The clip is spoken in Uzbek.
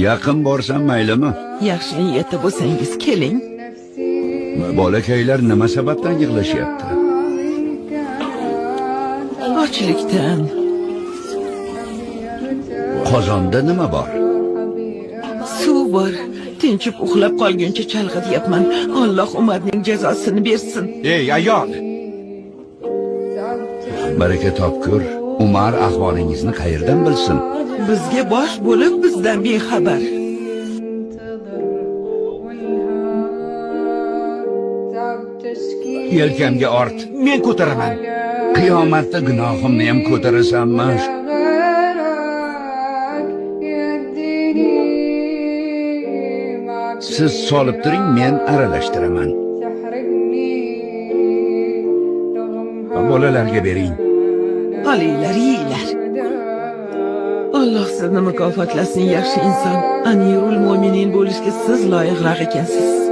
Yaqin borsam maylimi? Yaxshi niyatda bo'lsangiz keling. Bolakaylar nima sababdan yig'lashyapti? Ochlikdan. Qozonda nima bor? Suv bor. Tinchib uxlab qolguncha chalg'ityapman. Alloh Umarning jazosini bersin. Ey ayol! Baraka topkur, Umar ahvolingizni qayerdan bilsin? Bizga bosh bo'lib bizdan bexabar. Yelkamga ort. Men ko'taraman. Qiyomatda gunohimni ham ko'tarasanmi? Siz solib turing, men aralashtiraman. Bolalarga bering. Olinglar, yeyinglar. Alloh sizni mukofotlasin, yaxshi inson. Amirul Mo'minin bo'lishga siz loyiqroq ekansiz.